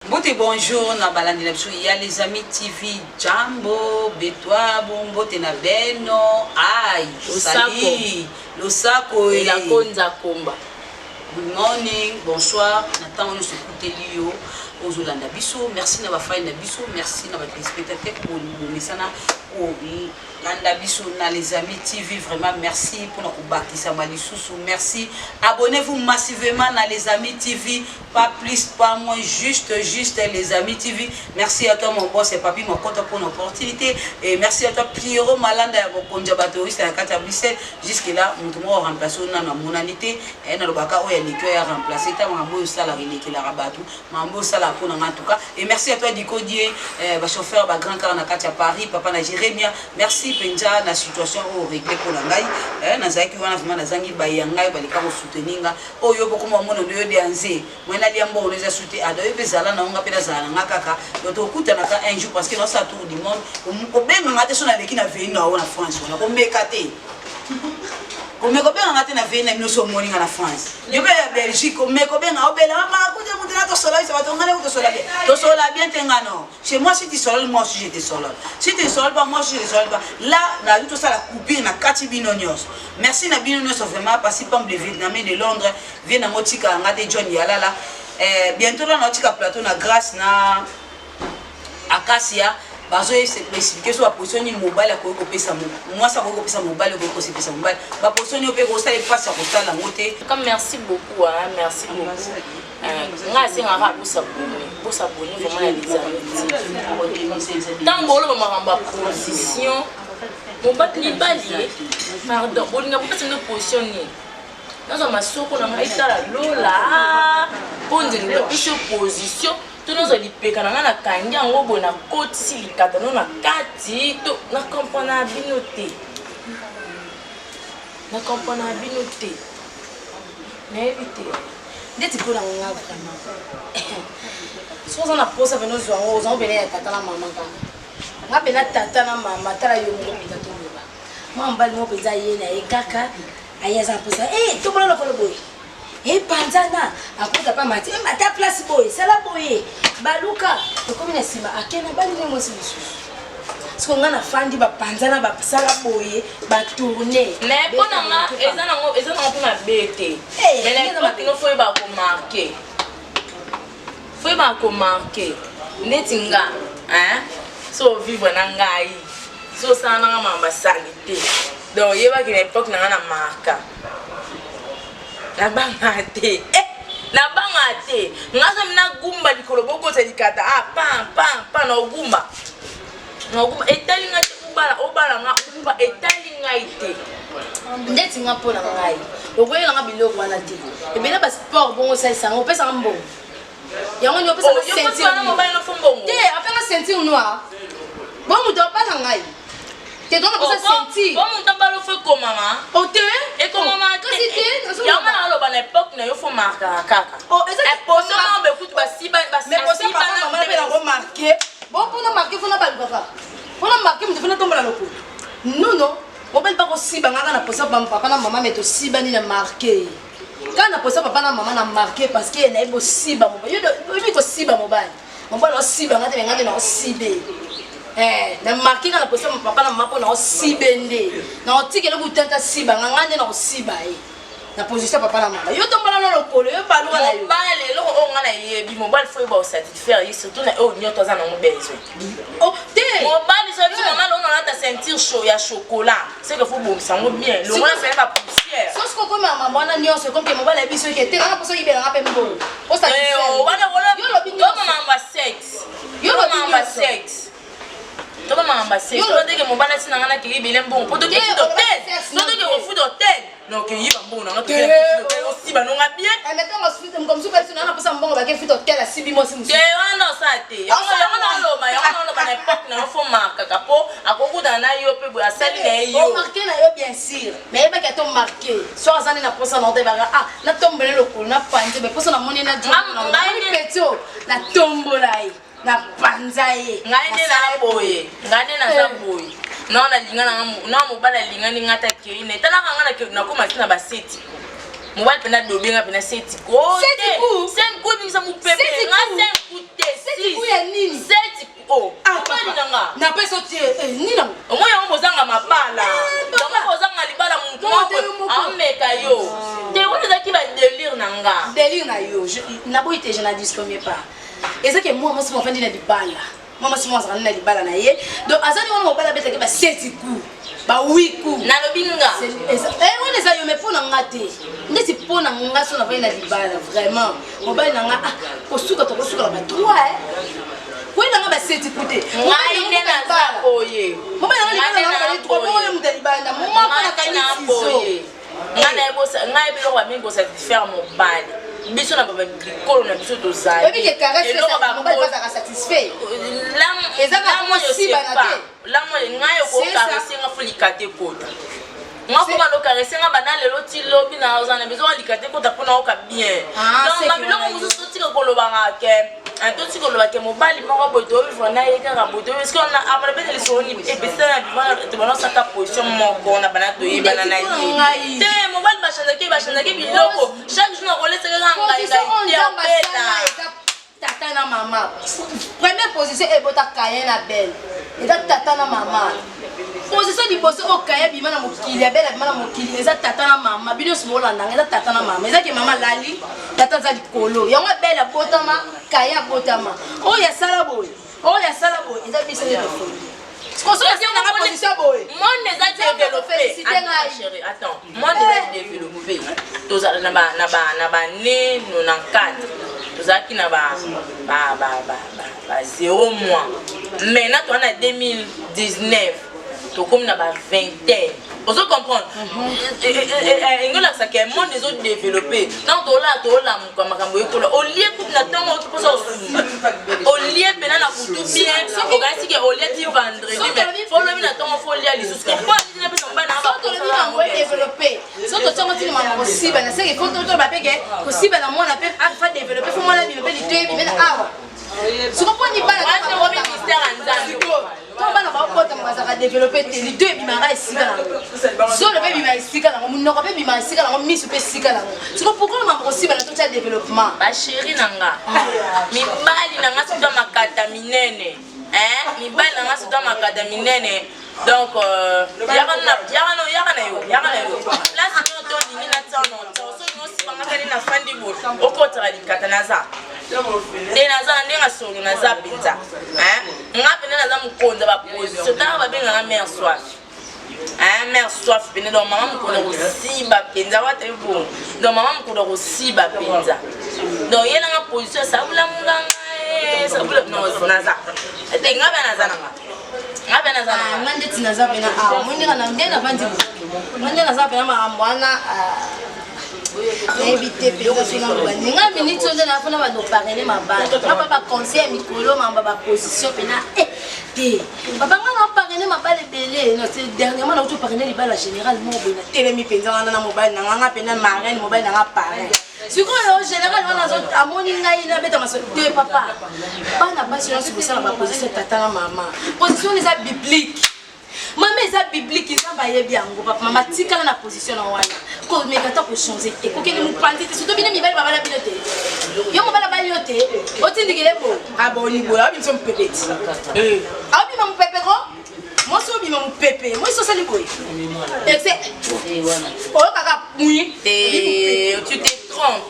Mbote bonjour na balandi na biso ya les amis TV jambo betwabo mbote na beno ai Losako. Losako Elako nzakomba. Good morning, bonsoir na ntango nyonso ekuteli yo ozolanda biso. Merci na bafani na biso, merci na batelespectateur bomesana kolanda biso na les amis TV. Vraiment merci mpona kobakisama lisusu. Merci, abonnez-vous massivement na les amis TV, pas plus pas moins, juste juste les amis TV. Merci à toi mon boss et papi Mokoto pour l'opportunité et merci à toi Pierrot Malanda ya mokonzi ya baterroriste na kati ya Bruxelles. Jusque là moto moko remplace oyo nano amonani te. Nalobaka oyo aleki oyo aremplace ta makambo oyo osalaka elekelaka bato, makambo oyo osalaka mpo na nga en tout cas. Et merci à toi Dico Die, bachauffeur bagrand car na kati ya Paris, papa na Jérémia, merci mpenza na situation oyo réglé mpo na ngai. Nazalaki wana vraiment nazangi baye ya ngai baleka kosoutenir nga oyo bokoma omona nde yo de anze moi nalia mbongo eza su te. Ada yo mpe zala na nga mpe nazala na nga kaka. Donc tokutanaka un jour parce que naosala tour du monde. Kobenganga te so naleki na vei na yo na France wana, komeka te, komeka obenganga te na vei na bino. So omoni nga na France, yo mpe ya Belgique, komeka obenga obela mama kuta mutu na tosola biso bato ngana tosola bien, tosola bien te. Nga non, chez moi, si tu solole, moi aussi je te solole. Si tu ne solole pas, moi aussi je te solole pas. Là nazi tosala coupure na kati bino nyonso. Merci na bino nyonso vraiment. Pasi pamble vietnamien de Londres vie nango tika nga te. John Yalala, bientôt là naotika plateau na grâce na Akasia, bazoexpliquer so baposition nini mobali akoki kopesa, mwasi akoki kopesa mobali, okoki kosepesa mobali, baposition nini mpe kosala epasi ya kosala yango te. Comme merci beaucoup, hein, merci beaucoup. Nga asengaka bosabonner, bosabonner vraiment na les amis TV. Ntango oloba makambo ya position, mobali, mibali, pardon, bolinga kopesa bino position nini? Nazwa masoko na ngai tala lola mpo nzela bapesi yo position, to nazwa lipeka na ngai nakangi yango boye, nakotisi likata no na kati? To na comprendre na bino te, na comprendre na bino te, nayebi te. Ndeti mpo na nga vraiment, soki oza na posa pene ozwa yango, ozwango pene ya tata na mama kaka. Nga pena tata na mama, tala yo moko mpenza, toloba mwa mobali moko mpenza ye na ye kaka aye aza na posa tombola lokolo boye, epanzana, akota pa mati, mata place boye, sala boye, baluka ekomi na nsima, akende bali ne mwasi mosusu. Siko nga nafandi, bapanzana, basala boye, batourne. Mais mpo na nga eza nango mpe mabe te. Mais na époque no, faut yeba komarquer, faut yeba komarquer. Neti nga, hein, so ovivre na ngai, so osala nanga makambo basali te. Donc oyebaki na époque na nga na marka, nabanga te, nabanga te. Nga somi nagumba likolo, bokota likata, ah, pan pan pan, na ogumba, na ogumba, etali ngai te. Obala, obala nga, ogumba, etali ngai te. Ndeti nga, mpo na ngai, okoyelanga biloko wana te. Ebele basport bongo osalisa yango, opesanga mbongo yango nde opesanga ceinture. Mobali no fo mbongo. Te, apanga ceinture noire bo moto abala ngai te, donc napesa ceinture. Bo moto abala, ofo ekomama. O te. Ekomama. Kasi te. Yango na aloba, na époque na yo fo markaka kaka. Poso moko bekutu basiba. Mais poso papa mama mpe nango marke bon. Mpona marke, fona balukaka mpona marke moto fona tombola lokolo. Nono mobali bakosiba nga kaka na posa papa na mama, me tosibani na marke kaka na posa papa na mama na marke, parce que nayebi kosiba mobali. Oyebi kosiba mobali, mobali osiba nga te, me nga nde na osibe na marke kaka na posa papa na mama, mpo na osibe nde na otikele kutanta siba nga, nga nde na osiba ye na position papa na mama. Yo tombola na lokolo, yo baluka na yo. Mobali, eloko oyo nga nayebi, mobali fo yeba osatisfaire ye, surtout na oyo nyonso aza nango besoin. Oh, te. Mobali soki mama longo alata ceinture chaud ya chocolat, c'est que faut bongisa yango bien, longola pene ba poussière. So sikoyo komi mama wana nyonso ekomi ke mobali ayebi soki te kaka mposo oyibelanga mpe mbongo. Wana makambo ya sexe, Yo lobi makambo ya nyonso. sexe, toba makambo ya sexe. Toba teke mobali atina nga nakei bele mbongo po toke futa hotel, so toke kofuta hotel, donc yiba mbongo nanga, tokende kofuta hotel, osiba nonga bien. Mosusu biso na naposa mbongo, bake futa hotel, asibi mwasi mosusu. Te, wana osala te. Yango naloba, yango naloba, na époque na yo fo markaka mpo akokutana na yo mpe boye asali na ye yo. Omarke na yo bien sûr, mais yebaki ata omarke so aza nde na posa na otebaka, ah, natombole lokolo, napanze be posa, namoni na peti oyo, natombola ye, napanza ye. Ngai nde na boye, ngai nde naza boye no, nalinga na mobali alingani nga ta kei na etalaka nga, nakóma ti na baseti mobali mpena adobe nga mpena seti ko Seti ku? Cinq ku ebimisa mopepe. Seti Nga ku? cinq ku te. Nakopeso te eh, nini nango? Omoni yango bozanga mabala. Yango bozanga libala mutu moko ameka yo. Te wana ezalaki ba délire na nga. Délire na yo. Naboyi te je n'en discrimine pas. Eza ke mwa mwasi mofandi na libala. Mwa mwasi mwa azalaka na libala na ye. Donc azali wana mobali abetaki ba 7 coups. Ba 8 coups. Nalobi nga. Eh wana eza yo mais mpo na nga te. Ndeti mpo na nga so nafandi na libala vraiment. Mobali na nga ah kosuka tokosuka na ba 3 eh. Koyela nga ba 7 coups te. Ngai nde naza boye. Mobali na nga libala na nga ba 3 bongo yo moto ya libanda. Moko na kangi ciseaux. Ngai nayebosa ngai biloko ba mingi kosatisfaire mobali. Biso na bikolo na biso tozali. Oyebi ke caresse mobali bazalaka satisfait. Eza kaka kosibana te. Lamo ngai okokarese nga fo likate kota. Nga ko bando karese nga banda lelo ti lobi na oza na besoin likate kota pona oka bien. Donc ba biloko mosusu totika kolobaka ke totika koloba ke mobali moko boye tovivre na ye kaka boye toyebi soki na abana bete lisolo nini epesa na vivre tobanda osaka position moko na bana toyebana na ye te mobali bachanzaki bachanzaki biloko chaque jour nakolesaka kaka ngai ngai te apela Tata na mama. Première position ebota Caïn na Abel. Eza tata na mama. Position liboso oyo Caïn abima na mokili, Abel abima na mokili, eza tata na mama. Bino nyonso bolanda nga, eza tata na mama. Eza ke mama alali, tata aza likolo. Yango Abel abotama, Caïn abotama. Oyo asala boye, oyo asala boye, eza biso nde tofongi. Monde eza développé. Chérie, attends. Monde eza développé. Tozala na ba na ba na ba né 94. Tozalaki na ba ba ba ba ba 0 mois. Maintenant toza na 2019. Tokomi na ba vingtaine. Ozo comprendre? Engolakisa ke monde ezo développé. Tant tola tolamuka makambo ekola. Olie kutu na ntongo oki mposa osumba. Olie pena na butu bien. Okanisi ke olie ti vendredi mais fo lobi na ntongo fo olia lisusu. Mpo aliti na pesa mobali na Soki tolobi makambo e développé. Soki totiango ntina makambo kosiba na seke fo toloba pe ke kosiba na mwana pe fa développé fo mwana abima pe litoyi ebime na awa. Siko mpo ni bana ntango bana bakotama bazalaka developpe te lido ebimaka esika nango zolo mpe ebima esika nango monoko mpe ebima esika nango miso mpe esika nango siko pourkoi mambo kosibana totya développement basheri na nga mibali na nga surtout makata minene mibali na nga surtout makata minene donc yaka na yo yaka na yo place nio to olingi na tia na tia soki osibangakani na fandi boye okotaka likata naza te naza na ndenge solo naza mpenza nga mpenza naza mokonzi ya baposition tala babengaka mare soif mare soif mpenza donc mama mokonzi akosiba mpenza wata ye bongo donc mama mokonzi akosiba mpenza donc ye nanga position sabula monganga sabula non naza te nga mpe naza nanga nga mpe naza nanga nga ndeti naza mpena awa mondeka na nde navandi nga nde naza mpena makambo wana nayebi te mpenza soki naloba nini nga minute oyo nde naa mpona bando parraine mabala nga pa baconseil ya mikolo makambo ya baposition mpena eh, te papa nga na parraine mabala ebele no c'est dernièrement nauti oparraine libala général moko boye natelemi mpenza wana na mobali na nga nga mpena marraine mobali na nga parrain sikoyo général wana amoni ngai nabeta masolo te papa bana basi nyonso kosala baposition tata na mama position wana eza biblique Mama eza biblique nzambe ayebi yango papa mama tikala na position na wana komeka ata kochange te kokende mopanzi te surtout bino mibali babala bino te yo mobali abali yo te otindikele boye aboni boye abimisa mopepe ti abima mopepe ko mwasi obima mopepe mwasi osali boye ese oyokaka pui tu te trompes.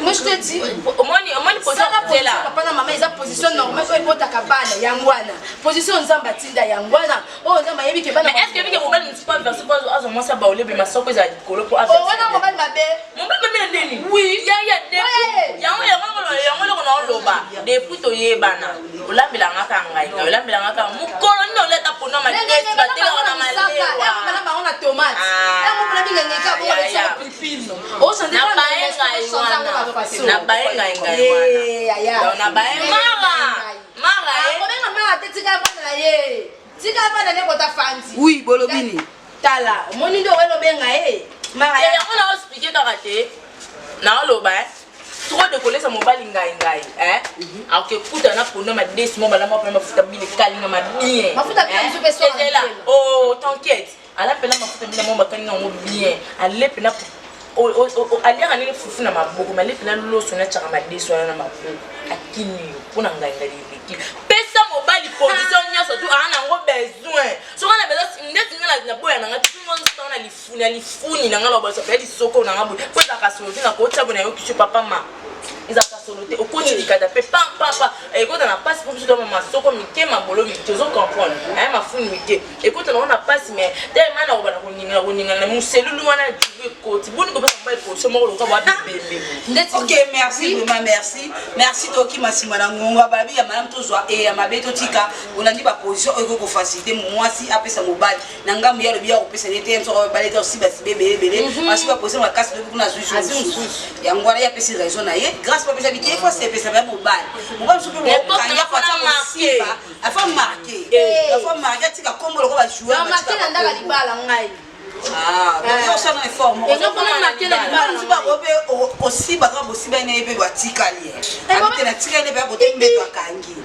Moi je te dis, omoni omoni position papa na mama eza position normale oyo ebotaka bana yango wana position nzambe atinda yango wana oyo nzambe ayebi ke bana mais est-ce que bike mobali mosusu pa verse po azwa mwasi ya baole bema soko ezala likolo po wana mobali mabe mobali mabe na ndeni oui ya ya depuis yango yango yango eloko na oloba depuis toyebana olambelanga kaka ngai ngai olambelanga kaka mokolo nini oleta ponda madesi batelaka na malewa bango na tomate yango mpona bingangeka bongo alekisa pilipili na baye ngai wana na baye ngai ngai wana donc na baye mara mara eh kobenga mara te tika bana na ye tika bana ne kota fandi oui bolobi nini tala omoni nde oweli obenga ye mara yango na expliquer kaka te na oloba eh trop de kolesa mobali ngai ngai eh akekuta na ponda madesi mo balamba mpe mafuta bile kalinga ma bien mafuta bile mosusu mpe sola oh t'inquiète ala mpena mafuta bile mo bakalinga yango bien ale mpena aliaka ndenge fufu na maboko mais ale mpena loso natyaka madesu wana na maboko akimi yo mpo na ngai ngai eleki pesa mobali position nyonso tu aa nango. Besoin soki na besoin, ndeti nga naboya nanga tingo nzoto na lifuni, na lifuni na nga na bosa pe lisoko na nga boye, po ezalaka solo te. Na kotia boye, nayoki so papa ma ezalaka solo te. Okoti likata mpe pam pam pam, ekota na mpasi, mpo biso toma masoko mike, mabolo mike, ozo comprendre, aya mafuni mike ekota nango na mpasi. Mais telema na kobanda koningana, koningana na moselulu wana, jibu ekoti boni kopesa mobali position moko lokola bwa bibembe. Ndeti Ok, merci vraiment, merci, merci. Tokima nsima na ngonga. Balabi ya malamu tozwa e ya mabe totika. Olandi baposition oyo ekoki kofaciliter mwasi apesa mobali na ngambu ya alobi ya kopesa ye te. Soko mobali ete osiba siba ebele ebele, asi baposition makasi, lobi kuna azwi Azwi mosusu. Mosusu. Yango wana ye apesi raison na ye. Grâce po apesa bite fo sepesa ya mobali, mobali mosusu mpe N'importe okanga quoi, atia marqué. kosiba, afa marqué, afa marqué, atika kombo lokola bajoueur. Na marqué na ndaka libala ngai. Donc osala effort moko. Eza mpona marqué na libala. Mosusu bango mpe kosiba kaka bosiba ye mpe batikali ye abi te, natikali ye mpe akote mbeto akangi.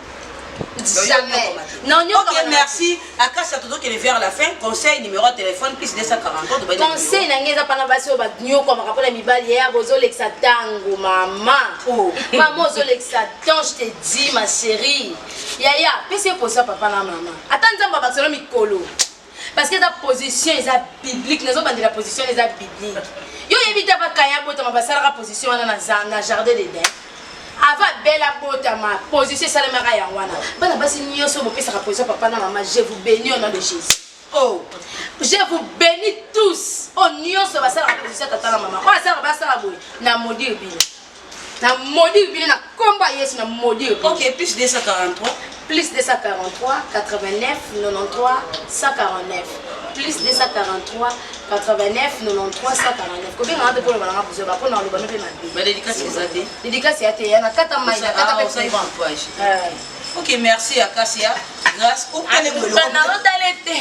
Jamais na Ok, merci. Akasa, tozokende vers la fin. Conseil, numéro ya téléphone plus 243. Conseil na ngai eza mpana basi oyo banyokwamaka mpona mibali ya bozolekisa ntango. Mama, Oh. mama, ozolekisa temps, je te dis, ma chérie. Yaya, pesi ye position papa na mama, ata Nzambe abakiselo mikolo, parce que eza position, eza biblique. Nazobandela position eza biblique. Yo oyebi te, bakaya botama, basalaka position wana na jardin d'Eden avant abela botama. Position esalemaka yango wana. Bana basi nyonso bopesaka position papa na mama, je vous bénis au nom de Jésus. Oh. Je vous bénis tous oyo nyonso basalaka position tata na mama. Oyo asalaka, basala boye, na maudire bino, na maudire bino na kombo ya Yesu, na maudire bino. Ok, plus 243. Plus 243 89 93 149, plus 243 89 93 149. Kobengaka te mpo loba nanga buzoba, mpo na oloba no mpe mabe. Badédicace eza te? Dédicace ya te, ya na kata mai na kata mpe Osali courant. coupage. Ok, merci Akasia. Grâce okale. Nazotala te.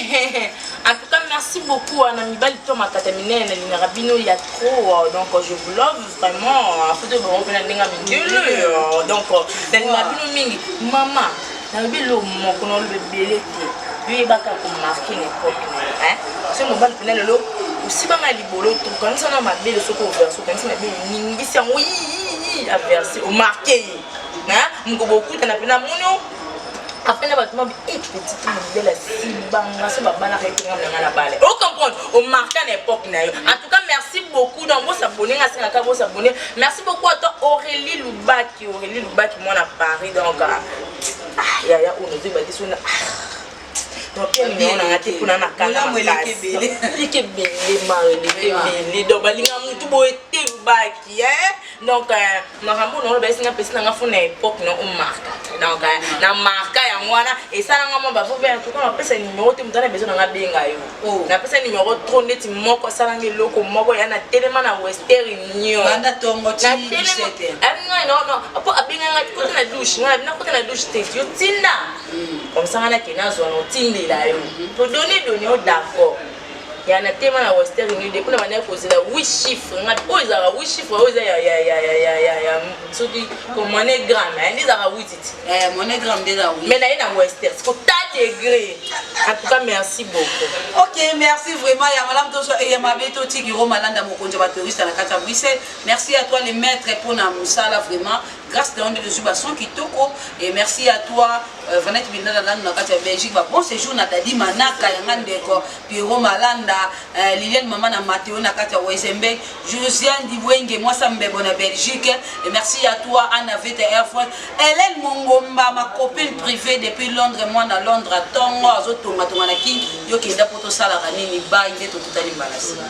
En tout cas, merci beaucoup na mibali to makata minene, nalingaka bino ya trop. Donc je vous love vraiment. Foto bango mpe na ndenge ya mindele. Donc nalingaka bino mingi. Mama, nalobi eloko moko, nalobi ebele te. Yo yebaka komarquer na époque na yo. So mobali mpena lelo osibanga libolo to okanisa na mabele, soki overse, okanisi mabele, oningisi yango yiyiyi, averse, omarquer ye moko, bokutana mpena moni afin na bato mabi e petite modèle asibanga so babalaka etenga na nga na bale. Ocomprendre, omarqua na époque na yo. En tout cas, merci beaucoup. Donc bosabonner, nga asengaka bosabonner. Merci beaucoup à toi, Aurélie Lubaki, Aurélie Lubaki, mwana Paris. Donc ah, yaya oyo nazoyeba te so na donc numéro nanga te mpona na kanda makasi, eleki ebele, ma eleki ebele. Donc balinga mutu boye te, Lubaki. Donc makambo oyo naoloba esinga mpesi nanga fo na époque na omarqua. Donc na marqua yango wana esalanga mwa bafo mpe. En tout cas, napesa numéro te. Moto ana besoin nanga, benga yo. Napesa numéro trop ndeti moko asalanga eloko moko ya na telema na Western Union. Banda tongo ti 17. Ngai non, po abenganga kota na douche, ngai nakota na douche te. Yo tinda comme ça, ngai nakende nazwa na otindela yo po donner donner yo. D'accord, ya na tema na Western Union depuis na bandaki kozela 8 chiffre. Ngai oyo ezalaka 8 chiffre, oyo eza ya soki MoneyGram nde ezalaka 8 ti. MoneyGram nde eza. Mais naye na Western siko ta degré. En tout cas, merci beaucoup. Ok, merci vraiment. Ya malamu toso ya mabe totiki. Romalanda, mokonzi ya batouriste na kati ya Bruxelles, merci à toi le maître mpona mosala. Vraiment, grâce na yo nde tozwi bason kitoko. Et merci à toi Vanette Bindana nanu na kati ya Belgique, ba bon séjour na Dadi Manaka yanga, ndeko Piro Malanda, Liliane mama na Mateo na kati ya Wezenbeek, Josiane Dibwenge mwasa mbebo na Belgique. Et merci à toi Anna Vete Air France, Hélène Mongomba, ma copine privée depuis Londres, mwana Londres, ntongo azotongatonga na King. Yo kenda mpo tosalaka nini bai nde totutani mbala nsima.